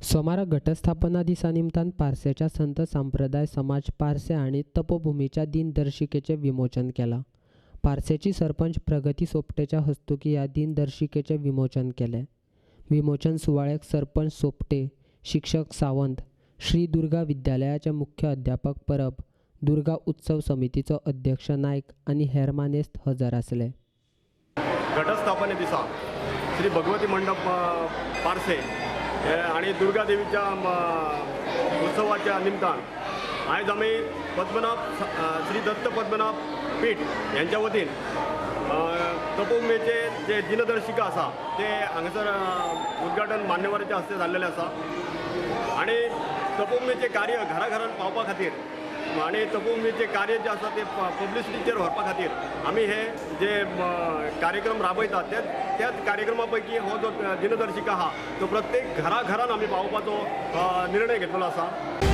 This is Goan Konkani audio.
सोमारा घटस्थापना दिसा निमतान पार्सेच्या संत संप्रदाय समाज पार्से हांणी तपोभुमीच्या दिनदर्शिकेचें विमोचन केलां. पार्सेची सरपंच प्रगती सोपटेच्या हस्तुकीं ह्या दिनदर्शिकेचें विमोचन केलें. विमोचन सुवाळ्याक सरपंच सोपटे, शिक्षक सावंत, श्री दुर्गा विद्यालयाचे मुख्य अध्यापक परब, दुर्गा उत्सव समितीचो अध्यक्ष नायक आनी हेर मानेस्त हजर आसले. घटस्थापने दिसा श्री भगवती मंडप पार्से आणि दुर्गा देवीच्या उत्सवाच्या निमतान आयज आमी पद्मनाभ श्री दत्त पद्मनाभ पीठ यांच्या वतीन तपोभूमीचे जे दिनदर्शिका आसा ते हांगासर उद्घाटन मान्यवराच्या हस्ते जाल्लेलें आसा. आनी तपोभूमीचें कार्य घराघरान पावपा खातीर आनी तपोभूमीचें कार्य जें आसा तें पब्लिसिटीचेर व्हरपा खातीर आमी हे जे कार्यक्रम राबयतात त्याच कार्यक्रमा पैकी हो जो दिनदर्शिका आहा तो प्रत्येक घराघरान आमी पावोवपाचो निर्णय घेतलेलो आसा.